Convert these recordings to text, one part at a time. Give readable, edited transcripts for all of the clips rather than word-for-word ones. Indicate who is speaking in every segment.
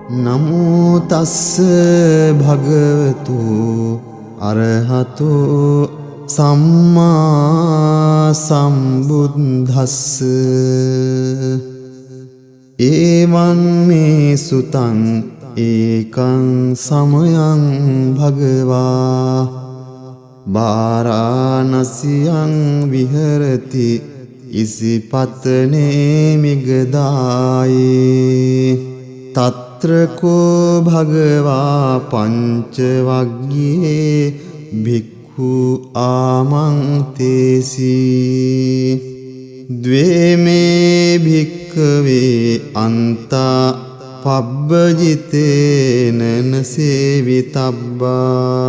Speaker 1: නමෝ තස්ස භගවතු අරහතෝ සම්මා සම්බුද්දස්ස. එවං මේ සුතං ඒකං සමයං භගවා බාරාණසියං විහෙරති ඉසිපතනේ මිගදායේ. තත්‍රකෝ භගවා පංචවග්ගියේ භික්ඛු ආමන්තේසි. ද්වේමේ භික්ඛවේ අන්තා පබ්බජිතේන නසේවිතබ්බා.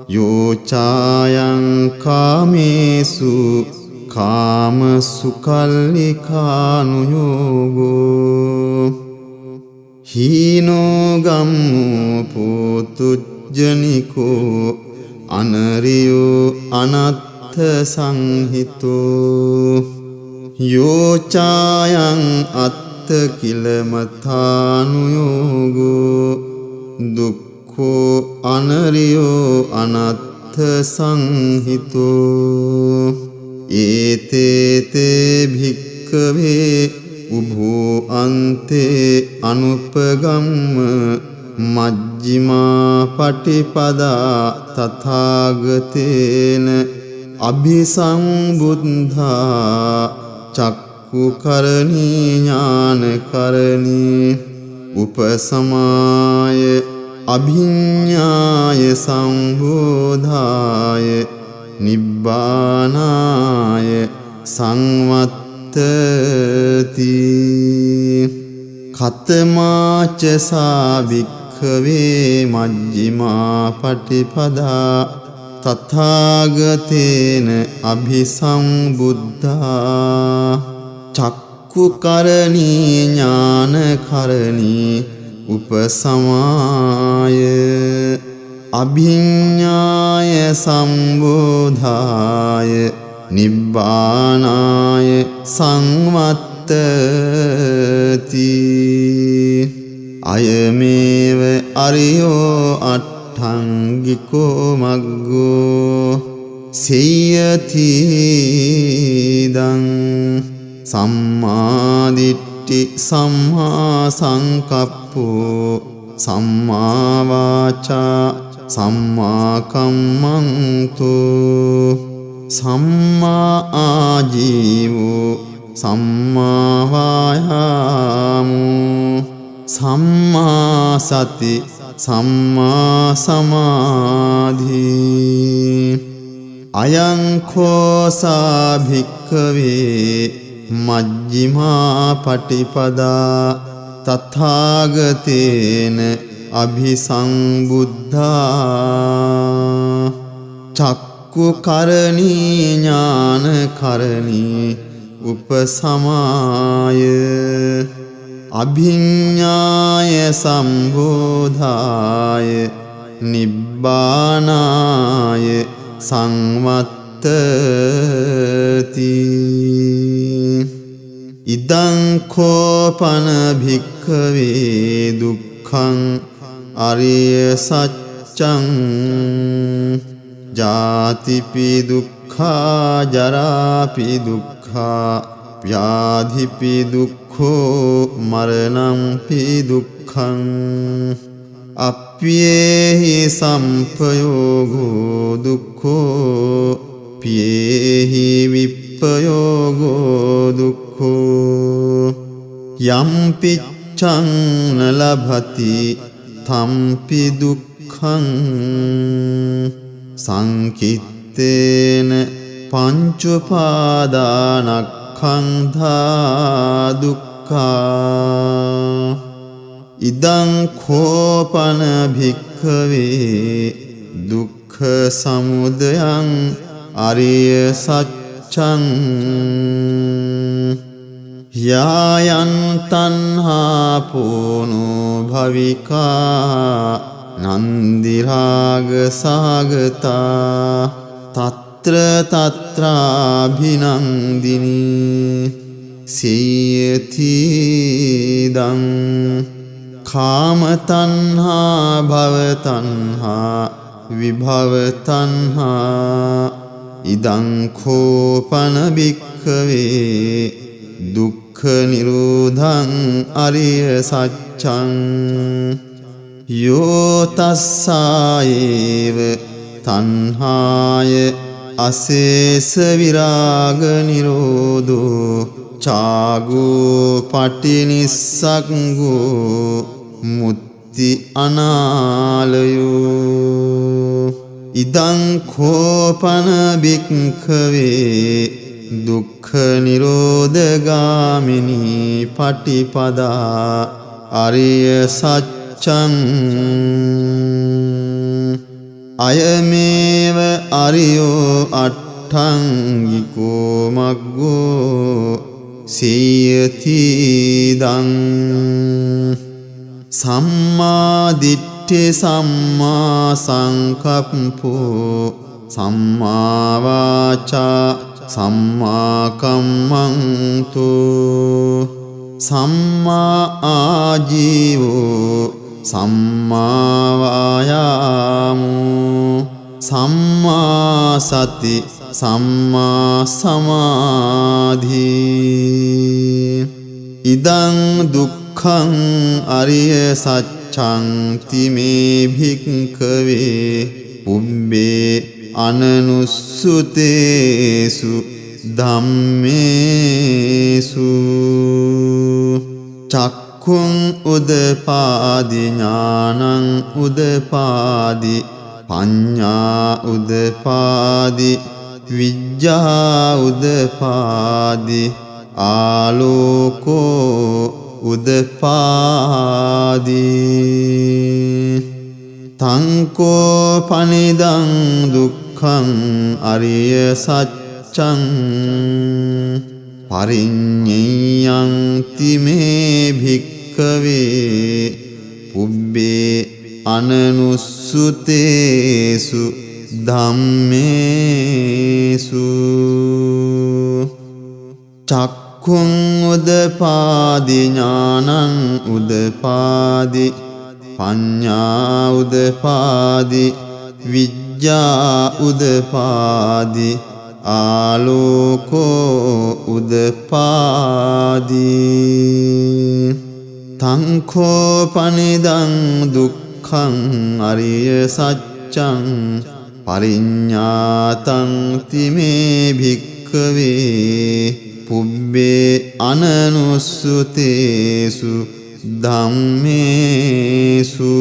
Speaker 1: යෝ ඡායං කාමේසු කාම සුකල්ලිකානුයෝගෝ හීනෝ ගම්මෝ පෝතුජ්ජනිකෝ අනරියෝ අනත්ථ සංහිතෝ. යෝ ඡායං අත්ථ කිලමථානුයෝගෝ දුක්ඛෝ අනරියෝ අනත්ථ සංහිතෝ. ඒතේ තේ භික්ඛවේ උභෝ අන්තේ අනුපගම්ම මජ්ක්‍ධිමා පටිපදා තථාගතේන අභිසම්බුද්ධා චක්ඛුකරණී ඥානකරණී උපසමාය අභිඤ්ඤාය සම්බෝධාය නිබ්බානාය සංවත්තති. කතමාච සා භික්ඛවේ මජ්ක්‍ධිමා පටිපදා තථාගතේන අභිසම්බුද්ධා චක්ඛුකරණී ඥානකරණී උපසමාය අභිඤ්ඤාය සම්බෝධාය නිබ්බානාය සංවත්තති. අයමේව අරියෝ අට්ඨංගිකෝ මග්ගෝ සේයති දං සම්මා දිට්ඨි සම්මා සංකප්පෝ සම්මා වාචා සම්මා කම්මන්තෝ සම්මා ආජීවෝ සම්මා වායාමෝ සම්මා සති සම්මා සමාධි. අයං කෝසා භික්ඛවේ මජ්ක්‍ධිමා පටිපදා තථාගතේන අභිසම්බුද්ධා චක්ඛුකරණී ඥානකරණී උපසමාය අභිඤ්ඤාය සම්බෝධාය නිබ්බානාය සංවත්තති. ඉදං කෝපන භික්ඛවේ දුක්ඛං අරිය සත්‍යං. ජාතිපි දුක්ඛා ජරාපි දුක්ඛා ව්‍යාධිපි දුක්ඛෝ මරණංපි දුක්ඛං. අප්පියේහි සම්පයෝගෝ දුක්ඛෝ පියේහි විප්පයෝගෝ දුක්ඛෝ. යම් පිච්ඡං නලභති තම්පි දුක්ඛං. සංකිත්තේන පංච උපාදානක්ඛන්ධා දුක්ඛා. ඉදං කෝපන භික්ඛවේ දුක්ඛ සමුදයං අරිය සත්‍යං. යායන් තණ්හා පෝනෝ භවිකා නන්දි රාග සාගතා තත්‍ර තත්‍රාභිනන්දිනී සේයති දං. කාම තණ්හා භව තණ්හා විභව තණ්හා ඉදං කෝපන භික්ඛවේ දුක්ඛ නිරෝධං අරිය සත්‍යං යෝ තස්සායේව තණ්හාය අසේස විරාග නිරෝධෝ චාගෝ පටිනිස්සග්ගෝ මුත්‍ති අනාලයෝ ඉදං කෝපන භික්ඛවේ දුක්ඛ නිරෝධ ගාමිනී පටිපදා අරිය සත්‍යං අයමේව අරියෝ අට්ඨංගිකෝ මග්ගෝ සේයති දං සම්මා දිට්ඨි සම්මා සංකප්පෝ සම්මා වාචා සම්මා කම්මන්තෝ සම්මා ආජීවෝ සම්මා වායාමෝ සම්මා සති සම්මා සමාධි ඉදං දුක්ඛං අරිය සත්‍යං තිමේ භික්ඛවේ පුබ්බේ අනනුස්සුතේසු ධම්මේසු චක්ඛුං උදපාදි ඥානං උදපාදි පඤ්ඤා උදපාදි විජ්ජා උදපාදි ආලෝකෝ උදපාදි තංකෝ පනිදං දුක්ඛං අරිය සත්‍යං පරිඤ්ඤයන්ති මේ භික්ඛවේ පුබ්බේ අනනුස්සුතේසු ධම්මේසු චක්ඛුං උදපාදි ඥානං උදපාදි පඤ්ඤා උදපාදි විජ්ජා උදපාදි ආලෝකෝ උදපාදි තංඛෝ පනිදං දුක්ඛං අරිය සත්‍යං පරිඤ්ඤාතං තිමේ භික්ඛවේ පුබ්බේ අනනුස්සුතේසු ධම්මේසු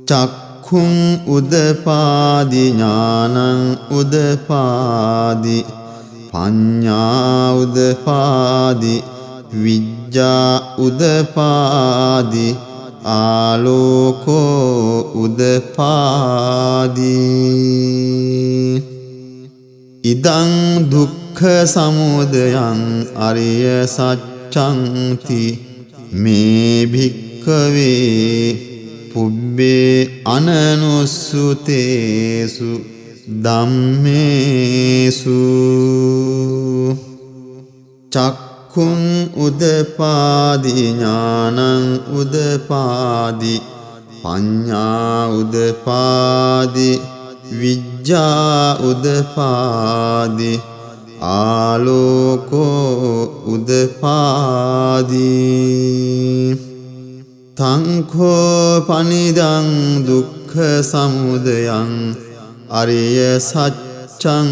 Speaker 1: චක්ඛුං උදපාදි ඥානං උදපාදි පඤ්ඤා උදපාදි විජ්ජා උදපාදි ආලෝකෝ උදපාදි ඉදං දුක්ඛ සමුදයං අරිය සත්‍යං මේ භික්ඛවේ පුබ්බේ අනනුස්සුතේසු ධම්මේසු චක්ඛුං උදපාදි ඥානං උදපාදි පඤ්ඤා උදපාදි විජ්ජා උදපාදි ආලෝකෝ උදපාදි තංඛෝ පනිදං දුක්ඛ සමුදයං අරිය සත්‍යං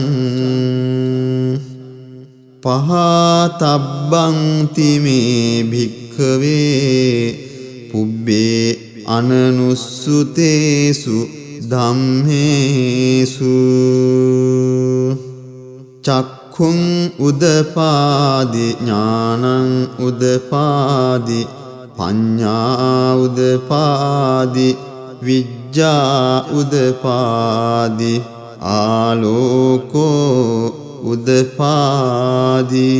Speaker 1: පහතබ්බං තිමේ භික්ඛවේ පුබ්බේ අනනුස්සුතේසු ධම්මේසු චක්ඛුං උදපාදි ඥානං උදපාදි පඤ්ඤා උදපාදි විජ්ජා උදපාදි ආලෝකෝ උදපාදි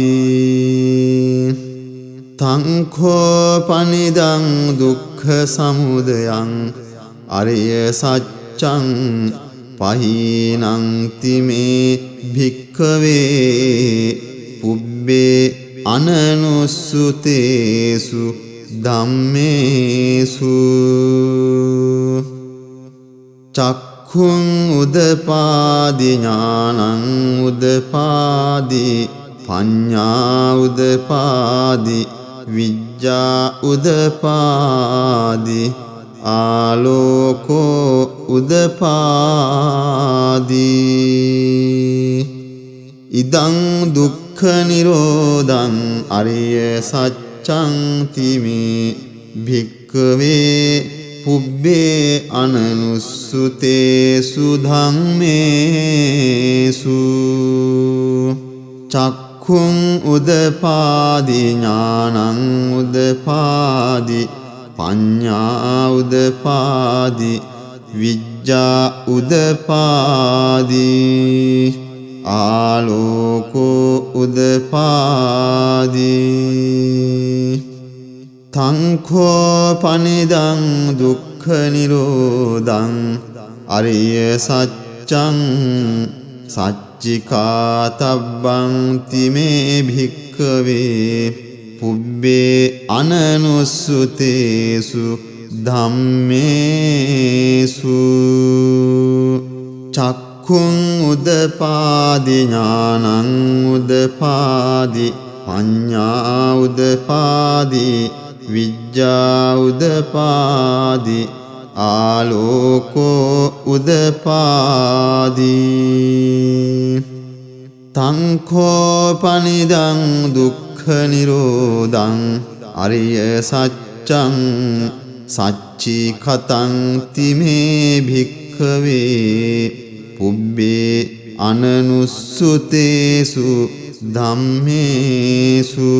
Speaker 1: තංඛෝ පනිදං දුක්ඛ සමුදයං අරිය සත්‍යං පහීනං තිමේ භික්ඛවේ පුබ්බේ අනනුස්සුතේසු ධම්මේසු. චක්ඛුං උදපාදි ඥානං උදපාදි පඤ්ඤා උදපාදි විජ්ජා උදපාදි ආලෝකෝ උදපාදි. ඉදං දුක්ඛ නිරෝධං අරිය සච්ඡං තිමේ භික්ඛවේ පුබ්බේ අනනුස්සුතේසු ධම්මේසු. චක්ඛුං උදපාදි ඥානං උදපාදි පඤ්ඤා උදපාදි විජ්ජා උදපාදි ආලෝකෝ උදපාදි. තංඛෝ පනිදං දුක්ඛ නිරෝධං අරිය සච්ඡං සච්චිකාතබ්බං තිමේ භික්ඛවේ පුබ්බේ අනනුස්සුතේසු ධම්මේසු. චක්ඛුං උදපාදි ඥානං උදපාදි පඤ්ඤා උදපාදි විජ්ජා උදපාදි ආලෝකෝ උදපාදි. තංඛෝ පනිදං දුක්ඛ නිරෝධං අරිය සච්ඡං සච්චිකතං තිමේ භික්ඛවේ පුබ්බේ අනනුස්සුතේසු ධම්මේසු.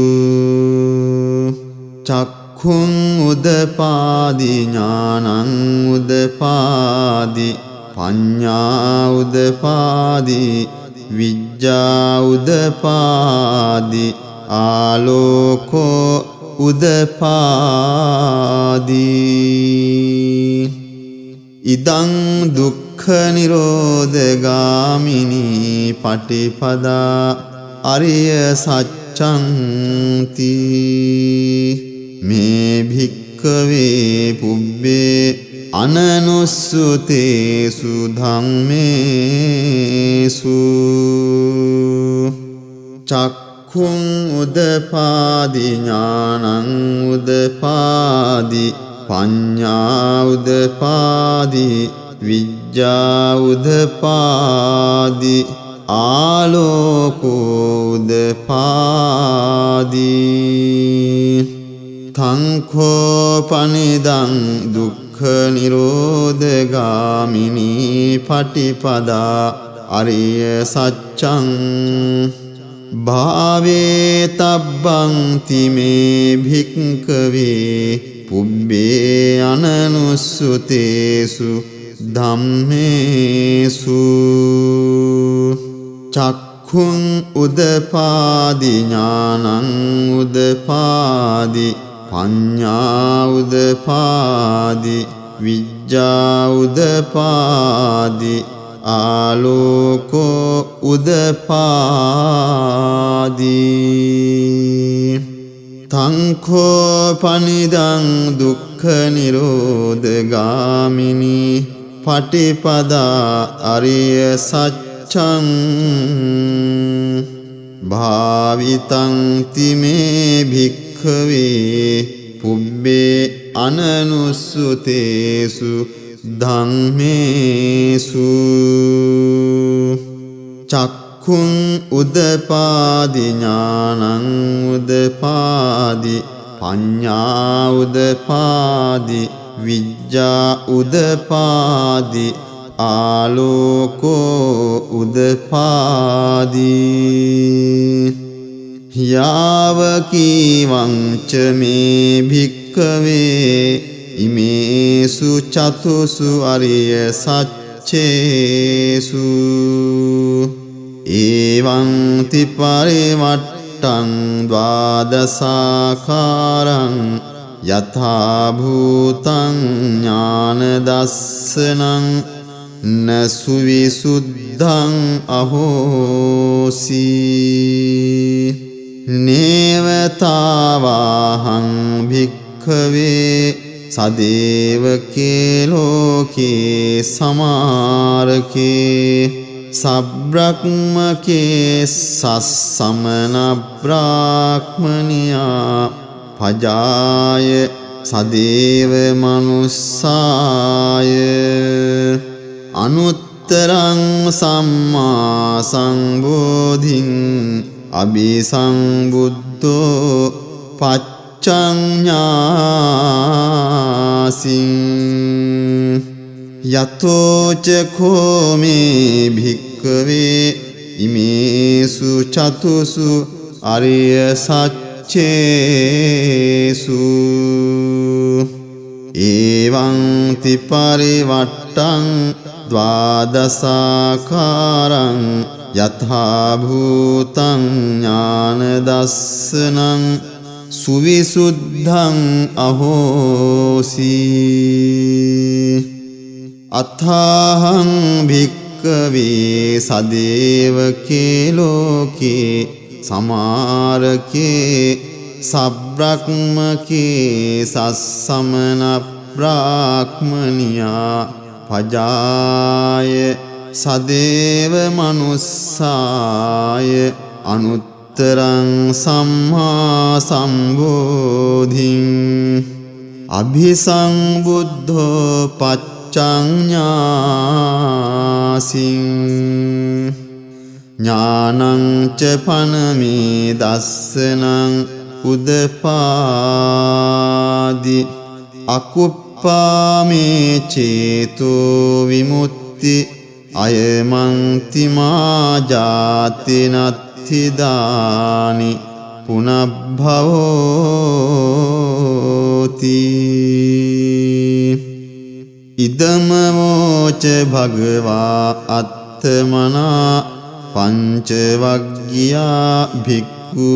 Speaker 1: චක්ඛුං උදපාදි ඥානං උදපාදි පඤ්ඤා උදපාදි විජ්ජා උදපාදි ආලෝකෝ උදපාදි. ඉදං දුක්ඛ නිරෝධගාමිනී පටිපදා අරිය සච්ඡන්ති මේ භික්ඛවේ පුබ්බේ අනනුස්සුතේසු ධම්මේසු. චක්ඛුං උදපාදි ඥානං උදපාදි පඤ්ඤා උදපාදි විජ්ජා උදපාදි ආලෝකෝ උදපාදි. තංඛෝ පනිදං දුක්ඛ නිරෝධගාමිනී පටිපදා අරිය සච්ඡං භාවේ තබ්බං තිමේ භික්ඛවේ පුබ්බේ අනනුස්සුතේසු ධම්මේසු. චක්ඛුං උදපාදි ඥානං උදපාදි පඤ්ඤා උදපාදි විජ්ජා උදපාදි ආලෝකෝ උදපාදි. තංඛෝ පනිදං දුක්ඛ නිරෝධගාමිනී පටිපදා අරිය සච්ඡං භාවිතං තිමේ භික්ඛවේ පුබ්බේ අනනුස්සුතේසු ධම්මේසු. චක්ඛුං උදපාදි ඥානං උදපාදි පඤ්ඤා උදපාදි විජ්ජා උදපාදි ආලෝකෝ උදපාදි. යාව කීවං ච මේ භික්ඛවේ ඉමේසු චතුසු අරිය සච්ඡේසු එවං තිපරිවට්ටං ද්වාදසාකාරං යථා භූතං ඥාන දස්සනං නසුවිසුද්ධං අහෝසි. නේවතාවාහං භික්ඛවේ භික්ඛවේ සදේවකේ ලෝකේ සමාරකේ සබ්‍රක්මකේ සස්සමන බ්‍රාහ්මනියා පජාය සදේව මනුස්සාය අනුත්තරං සම්මා සංබෝධින් අபிසංබුද්ධෝ පච්චඤ්ඤාසින් යතෝ ච කෝමේ භික්ඛවේ ඉමේසු චතුසු අරිය සච්චේසු එවං තිපරිවට්ටං ද්වාදසාකාරං යථා භූතං ඥාන දස්සනං සුවිසුද්ධං අහෝසි. අත්ථාහං භික්ඛවේ සදේවකේ ලෝකේ සමාරකේ සබ්‍රක්මකේ සස්සමන බ්‍රාහ්මනියා පජාය සදේව මනුස්සාය අනුත්තරං සම්මා සම්බෝධින් අභිසංබුද්ධෝ පච්චඤ්ඤාසින් ඥානං ච පනමේ දස්සනං උදපාදි අකුප්පාමේ චේතෝ විමුක්ති අයමන්ති මා ජාති නත්ථි දානි පුනබ්භවෝති. ඉදම වෝච භගවා අත්තමනා පංචවග්ගියා භික්ඛු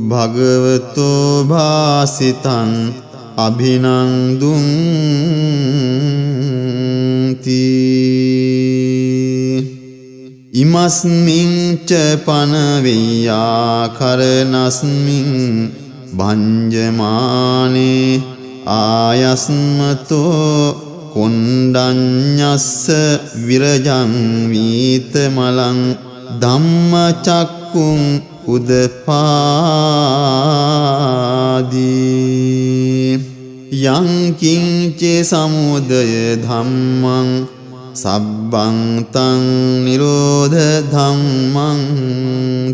Speaker 1: භගවතෝ භාසිතං අභිනන්දුන්ති. ඉමස්මින් ච පන වෙය්‍යාකරණස්මින් භංජමානේ ආයස්මතෝ කොණ්ඩඤ්ඤස්ස විරජං වීතමලං ධම්මචක්කුං උදපාදී. යං කිංච සමුදය ධම්මං සබ්බං තං නිරෝධ ධම්මං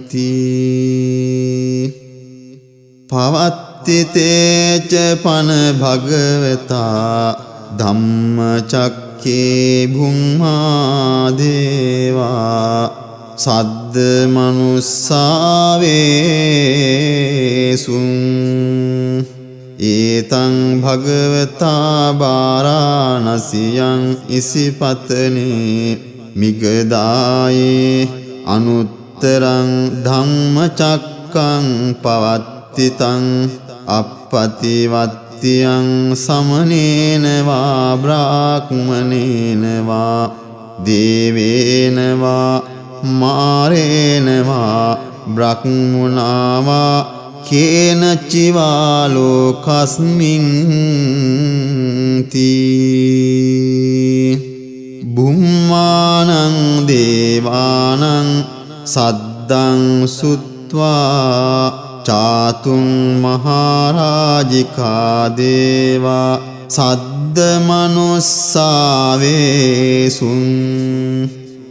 Speaker 1: තී. පවත්ති තේච පන භගවතා ධම්මචක්කේ භුම්මා දේවා සද්ද මනුස්සාවේසුං. ඒතං භගවතා බාරාණසියං ඉසිපතනේ මිගදායේ අනුත්තරං ධම්මචක්කං පවත්ති තං අප්පතිවත්තියං සමනේන වා බ්‍රාහ්මනේන වා දේවේන වා මාරේන වා බ්‍රහ්මුණා වා කේන චිවා ලෝකස්මින් තී. බුම්මානං දේවානං සද්දං සුත්වා චාතුං මහරජිකා දේවා සද්ද මනුස්සාවේසුං.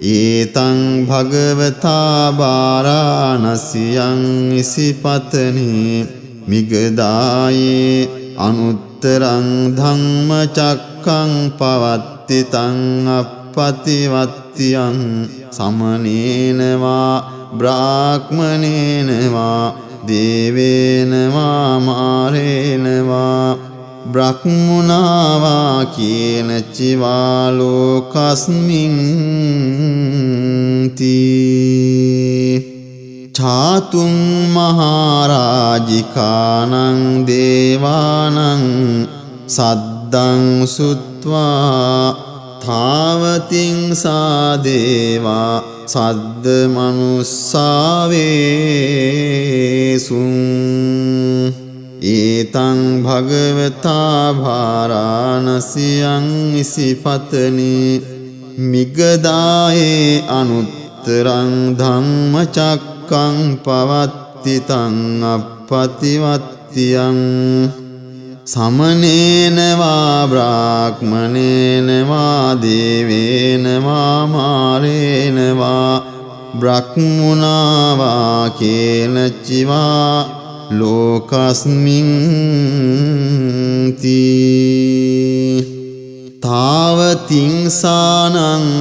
Speaker 1: ඒතං භගවතා බාරාණසියං ඉසිපතනේ මිගදායේ අනුත්තරං ධම්මචක්කං පවත්ති තං අප්පතිවත්තියං සමනේන වා බ්‍රාහ්මනේන වා දේවේන වා මාරේන වා බ්‍රහ්මුණා වා කේන චිවා ලෝකස්මින් තී. චාතුං මහරජිකානං දේවානං සද්දං සුත්වා තාවතිං සා දේවා සද්ද මනුස්සාවේසුං. ඒතං භගවතා භාරාණසියං ඉසිපතනේ මිගදායේ අනුත්තරං ධම්මචක්කං පවත්ති තං අප්පතිවත්තියං සමනේන වා බ්‍රාහ්මනේන වා දේවේන වා මාරේන වා බ්‍රහ්මුණා වා කේනචිවා ලෝකස්මින් තී තාවතිංසානං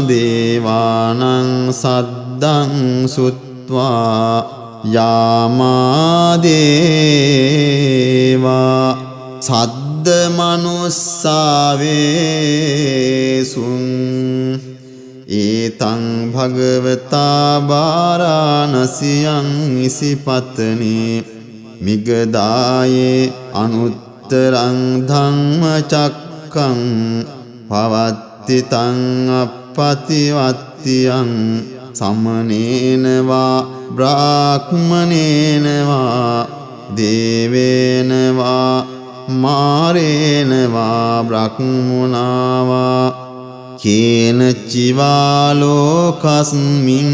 Speaker 1: දේවානං සද්දං සුත්වා යාමා දේවා සද්ද මනුස්සාවේසුං ඒතං භගවතා භාරාණසියං ඉසිපතනේ මිගදායේ අනුත්තරං ධම්මචක්කං පවත්ති තං අප්පතිවත්තියං සමනේන වා බ්‍රාහ්මනේන වා දේවේන වා මාරේන වා බ්‍රහ්මුණා වා කේනචිවා ලෝකස්මින්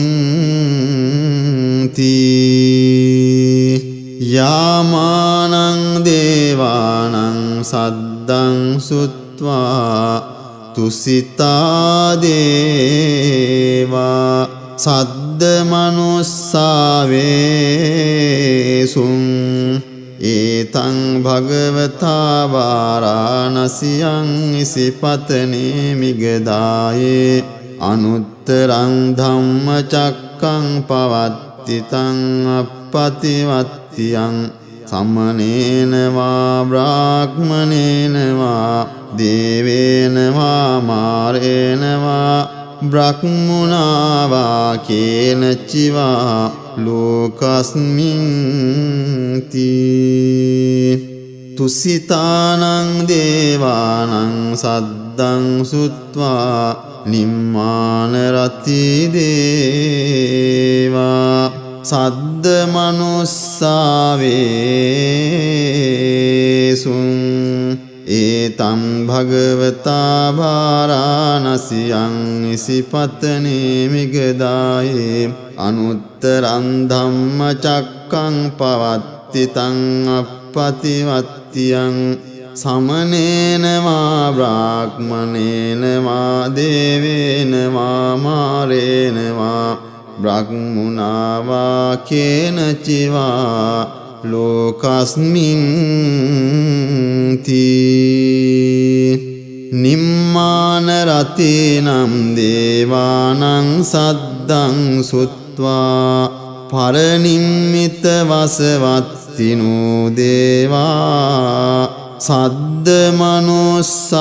Speaker 1: තී යාමානං දේවානං සද්දං සුත්වා තුසිතා දේවා සද්ද මනුස්සාවේසුං ඒතං භගවතා වාරාණසියං ඉසිපතනේ මිගදායේ අනුත්තරං ධම්මචක්කං පවත්ති තං අප්පතිවත්තියං සමනේන වා බ්‍රාහ්මනේන වා දේවේන වා මාරේන වා බ්‍රහ්මුණා වා කේනචිවා ලෝකස්මින් තී තුසිතානං දේවානං සද්දං සුත්වා නිම්මාන රති දේවා සද්ද මනුස්සාවේසුං ඒතං භගවතා භාරාණසියං ඉසිපතනේ මිගදායේ අනුත්තරං ධම්මචක්කං පවත්ති තං අප්පතිවත්තියං සමනේන වා බ්‍රාහ්මනේන වා දේවේන වා මාරේන වා බ්‍රහ්මුණා වා කේනචිවා ලෝකස්මින් තී නිම්මාන රතිනම් දේවානං සද්දං සුත්වා පරනිම්මිත වසවත්තිනෝ දේවා සද්ද මනුස්සාවේසුං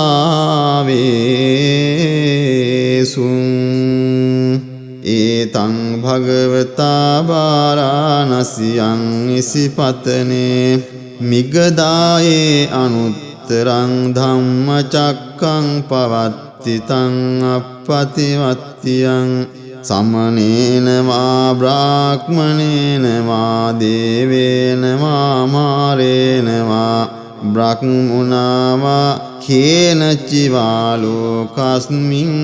Speaker 1: ඒතං භගවතා භාරාණසියං ඉසිපතනේ මිගදායේ අනුත්තරං ධම්මචක්කං පවත්ති තං අප්පතිවත්තියං සමනේන වා බ්‍රාහ්මනේන වා දේවේන වා මාරේන වා බ්‍රහ්මුණා වා කේනචිවා ලෝකස්මින්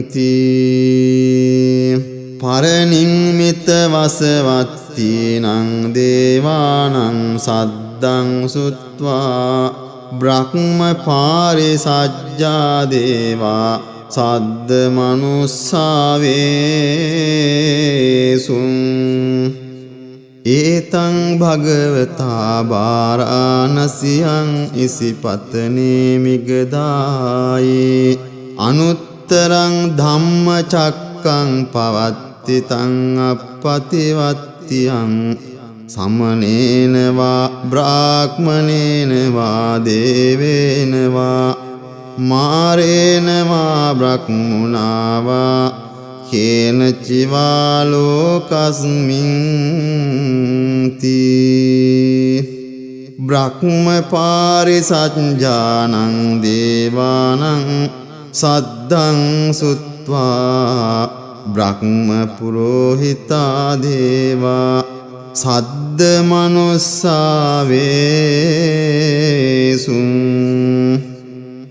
Speaker 1: තී පරනිම්මිත වසවත්තිනං දේවානං සද්දං සුත්වා බ්‍රහ්ම පාරිසජ්ජා දේවා සද්ද මනුස්සාවේසුං ඒතං භගවතා භාරාණසියං ඉසිපතනේ මිගදායේ අනුත්තරං ධම්මචක්කං පවත්ති තං අප්පතිවත්තියං සමනේන වා බ්‍රාහ්මනේන වා දේවේන වා මාරේන වා බ්‍රහ්මුණා වා කේනචිවා ලෝකස්මින් තී බ්‍රහ්ම පාරිසජ්ජානං දේවානං සද්දං සුත්වා බ්‍රහ්ම පුරෝහිතා දේවා සද්ද මනුස්සාවේසුං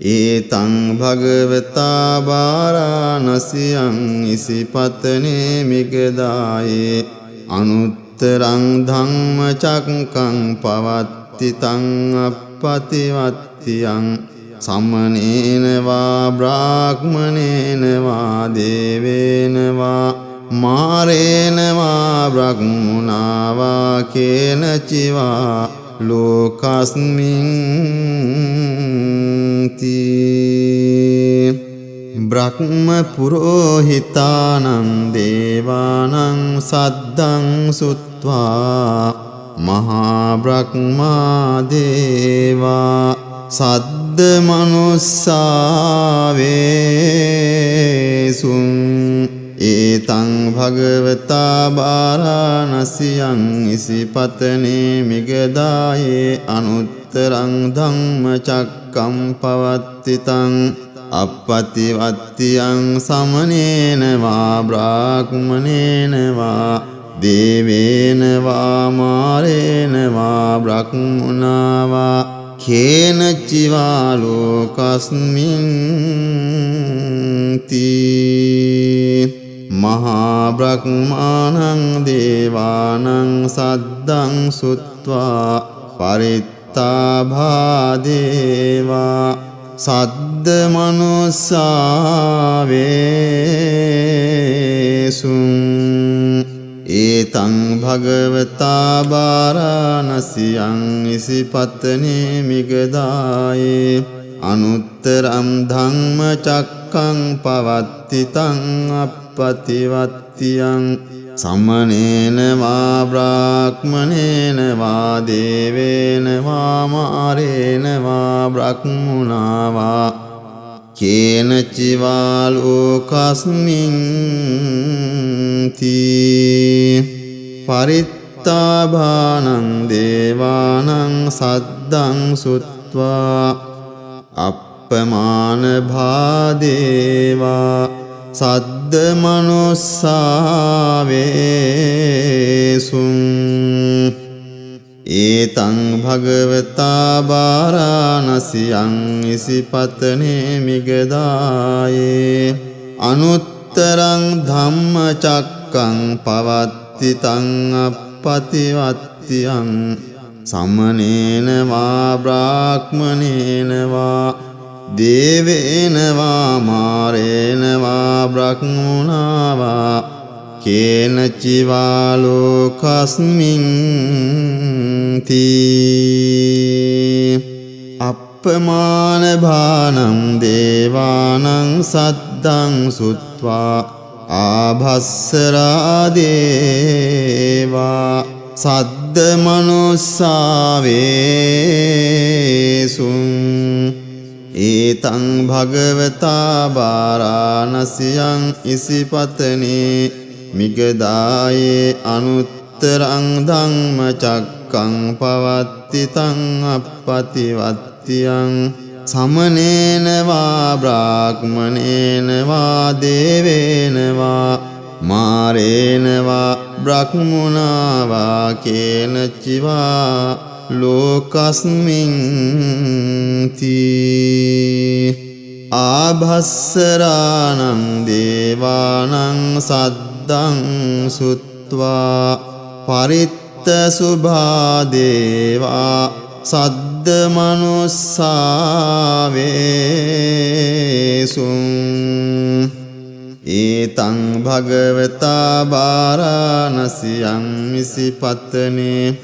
Speaker 1: ඒතං භගවතා බාරාණසියං ඉසිපතනේ මිගදායේ අනුත්තරං ධම්මචක්කං පවත්ති තං අප්පතිවත්තියං සමනේන වා බ්‍රාහ්මනේන වා දේවේන වා මාරේන වා බ්‍රහ්මුණා වා කේනචිවා ලෝකස්මින් තී බ්‍රහ්ම පුරෝහිතානං දේවානං සද්දං සුත්වා මහා බ්‍රහ්මා දේවා සද්ද මනුස්සාවේසුං ඒතං භගවතා බාරාණසියං ඉසිපතනේ මිගදායේ අනුත්තරං ධම්මචක්කම් පවත්ති තං අප්පතිවත්තියං සමනේන වා බ්‍රාහ්මනේන වා දේවේන වා මාරේන වා බ්‍රහ්මුණා වා කේනචිවා ලෝකස්මින් තී මහා බ්‍රහ්මාණං දේවානං සද්දං සුත්වා පරිත්තාභා දේවා සද්ද මනුස්සාවේසුං ඒතං භගවතා බාරාණසියං ඉසිපතනේ මිගදායේ අනුත්තරං ධම්මචක්කං පවත්ති තං අප්පතිවත්තියං සමනේන වා බ්‍රාහ්මනේන වා දේවේන වා මාරේන වා බ්‍රහ්මුණා වා කේනචිවා ලෝකස්මින් තී පරිත්තාභානං දේවානං සද්දං සුත්වා අප්පමාන භාදේවා සද්ද මනුස්සාවේසුං ඒතං භගවතා බාරාණසියං ඉසිපතනේ මිගදායේ අනුත්තරං ධම්මචක්කං පවත්ති තං අප්පතිවත්තියං සමනේන වා බ්‍රාහ්මනේන වා දේවේන වා මාරේන වා බ්‍රහ්මුණා වා කේනචිවා ලෝකස්මින් තී අප්පමාන භානං දේවානං සද්දං සුත්වා ආභස්සරා දේවා සද්ද මනුස්සාවේසුං ඒතං භගවතා බාරාණසියං ඉසිපතනේ මිගදායේ අනුත්තරං ධම්මචක්කං පවත්ති තං අප්පතිවත්තියං සමනේන වා බ්‍රාහ්මනේන වා දේවේන වා මාරේන වා බ්‍රහ්මුණා වා කේනචිවා ලෝකස්මින් තී ආභස්සරාණං දේවානං සද්දං සුත්වා පරිත්ත සුභා දේවා සද්ද මනුස්සාවේසුං ඒතං භගවතා බාරාණසියං ඉසිපතනේ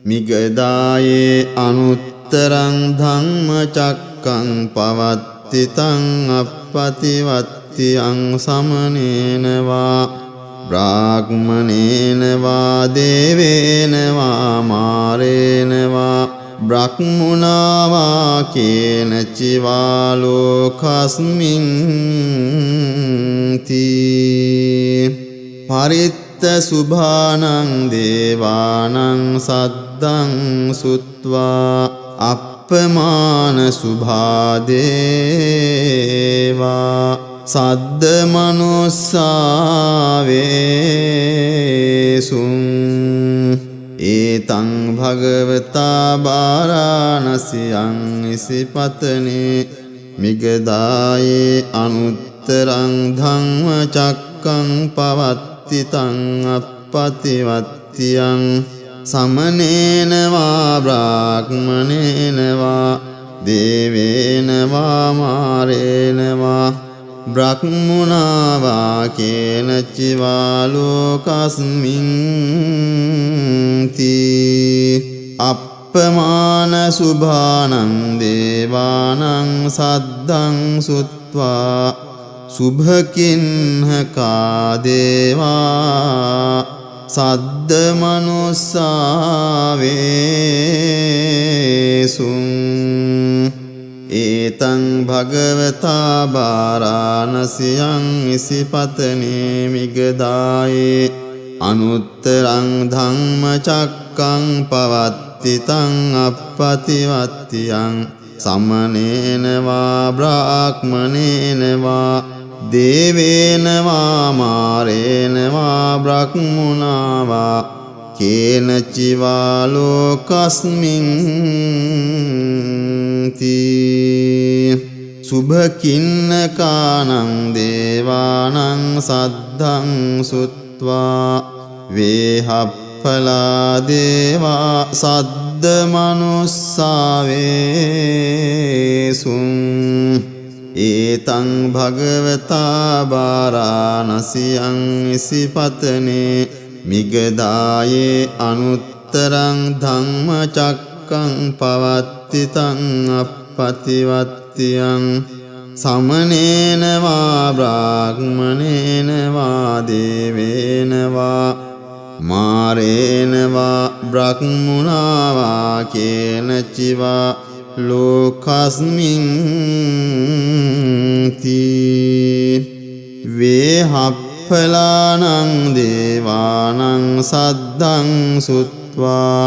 Speaker 1: මිගදායේ අනුත්තරං ධම්මචක්කං පවත්ති තං අප්පතිවත්තියං සමනේන වා බ්‍රාහ්මනේන වා දේවේන වා මාරේන වා බ්‍රහ්මුණා වා කේනචිවා ලෝකස්මින් තී පරිත්ත සුභානං දේවානං සද්දං සුත්වා අප්පමාන සුභා දේවා සද්ද මනුස්සාවේසුං. ඒතං භගවතා බාරාණසියං ඉසිපතනේ මිගදායේ අනුත්තරං ධම්ම චක්කං පවත්ති තං අප්පතිවත්තියං සමනේන වා බ්‍රාහ්මනේන වා දේවේන වා මාරේන වා බ්‍රහ්මුණා වා කේනචිවා ලෝකස්මින් තී අප්පමාන සුභානං දේවානං සද්දං සුත්වා සුභකින්හකා දේවා සද්ද මනුස්සාවේසුං ඒතං භගවතා බාරාණසියං ඉසිපතනේ මිගදායේ අනුත්තරං ධම්ම චක්කං පවත්ති තං අප්පතිවත්තියං සමනේන වා බ්‍රාහ්මනේන වා දේවේන වා මාරේන වා බ්‍රහ්මුණා වා කේනචිවා ලෝකස්මින් තී සුභකින්නකානං දේවානං සද්ධං සුත්වා වේහප්පලා දේවා සද්ද මනුස්සාවේසුං ඒතං භගවතා බාරාණසියං ඉසිපතනේ මිගදායේ අනුත්තරං ධම්ම චක්කං පවත්ති තං අප්පතිවත්තියං සමනේන වා බ්‍රාහ්මනේන වා දේවේන වා මාරේන වා බ්‍රහ්මුණා වා කේනචිවා ලෝකස්මින් තී වේහප්පලානං දේවානං සද්දං සුත්වා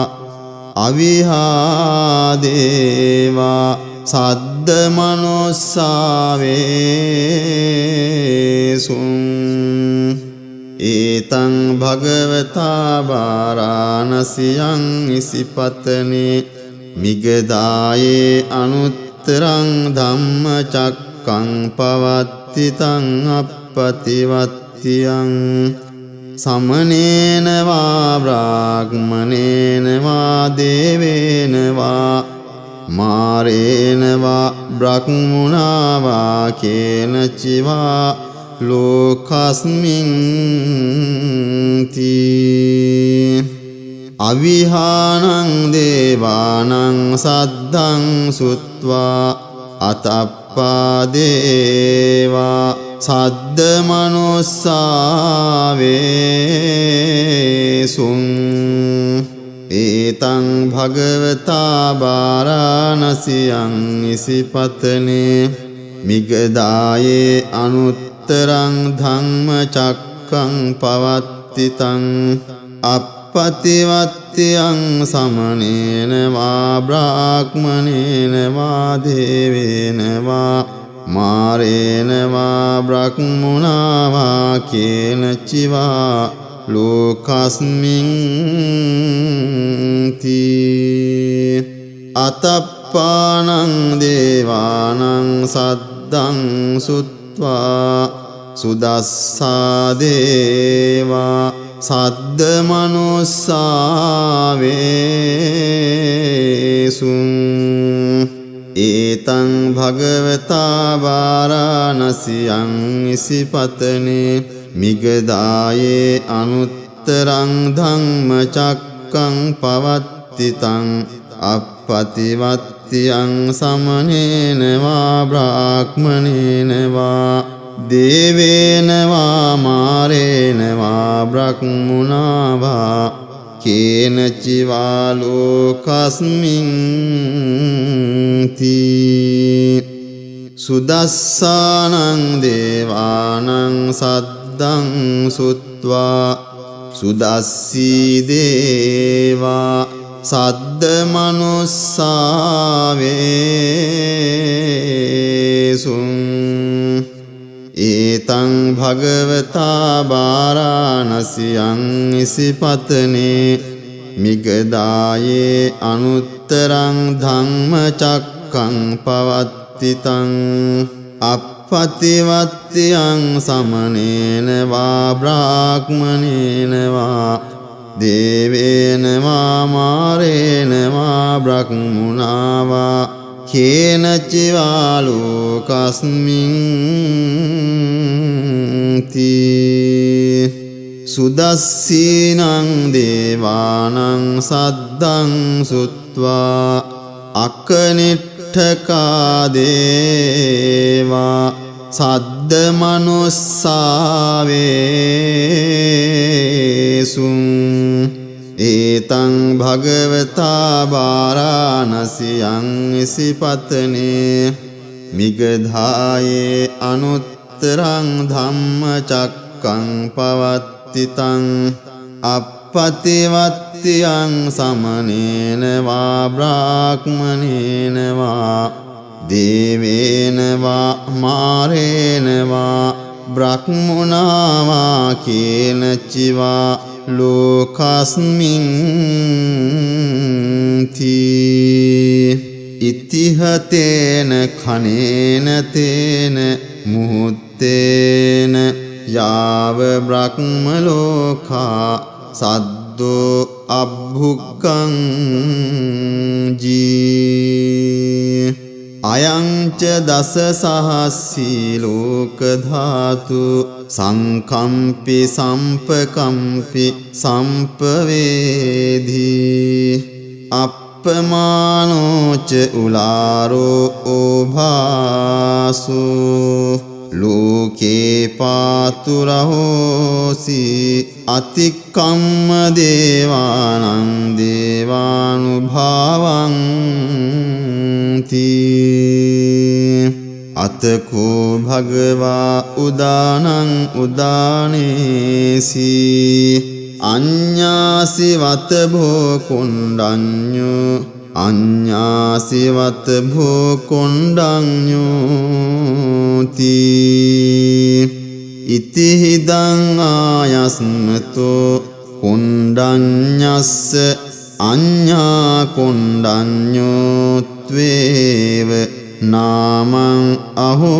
Speaker 1: අවිහා දේවා සද්ද මනුස්සාවේසුං ඒතං භගවතා බාරාණසියං ඉසිපතනේ මිගදායේ අනුත්තරං ධම්ම චක්කං පවත්ති තං අප්පතිවත්තියං සමනේන වා බ්‍රාහ්මනේන වා දේවේන වා මාරේන වා බ්‍රහ්මුණා වා කේනචිවා ලෝකස්මින් තී අවිහානං දේවානං සද්දං සුත්වා අතප්පා දේවා සද්ද මනුස්සාවේසුං ඒතං භගවතා බාරාණසියං ඉසිපතනේ මිගදායේ අනුත්තරං ධම්ම චක්කං පවත්ති තං අප්පතිවත්තියං සමනේන වා බ්‍රාහ්මනේන වා දේවේන වා මාරේන වා බ්‍රහ්මුණා වා කේනචිවා ලෝකස්මින් තී අතප්පානං දේවානං සද්දං සුත්වා සුදස්සා දේවා සද්ද මනුස්සාවේසුං ඒතං භගවතා බාරාණසියං ඉසිපතනේ මිගදායේ අනුත්තරං ධම්ම චක්කං පවත්ති තං අප්පතිවත්තියං සමනේන වා බ්‍රාහ්මනේන වා දේවේන වා මාරේන වා බ්‍රහ්මුණා වා කේනචිවා ලෝකස්මින් තී සුදස්සානං දේවානං සද්දං සුත්වා සුදස්සී දේවා සද්ද මනුස්සාවේසුං ඒතං භගවතා බාරාණසියං ඉසිපතනේ මිගදායේ අනුත්තරං ධම්මචක්කං පවත්ති තං අප්පතිවත්තියං සමනේන වා බ්‍රාහ්මනේන වා දේවේන වා මාරේන වා බ්‍රහ්මුණා වා කේනචිවා ලෝකස්මින් තී සුදස්සීනං දේවානං සද්දං සුත්වා අකනිට්ඨකා දේවා සද්ද මනුස්සාවේසුං ඒතං භගවතා වාරාණසියං ඉසිපතනේ මිගධායේ අනුත්තරං ධම්මචක්කං පවත්ති තං අප්පතිවත්තියං සමනේන වා බ්‍රාහ්මනේන වා දේවේන වා මාරේන වා බ්‍රහ්මුණා වා කේනචිවා ලෝකස්මින් තී ඉතිහතේන කනේන තේන මුහුත්තේන යාව බ්‍රහ්ම ලෝකා සද්දෝ අබ්භුක්ඛං ජී අයං ච දස සහස්සී ලෝක ධාතු සංකම්පි සම්පකම්පි සම්පවේධී අප්පමානෝ ච උලාරෝ ඕභාසෝ ලෝකේ පාතුරහෝසි අතික්කම්ම දේවානං දේවානුභාවං තී අතකෝ භගවා උදානං උදානේසි අඤ්ඤාසි වත භෝ කොණ්ඩඤ්ඤෝ අඤ්ඤාසි වත භෝ කොණ්ඩඤ්ඤෝති ඉතිහිදං ආයස්මතෝ කොණ්ඩඤ්ඤස්ස අඤ්ඤා කොණ්ඩඤ්ඤෝත්වේව නාමං අහෝසි.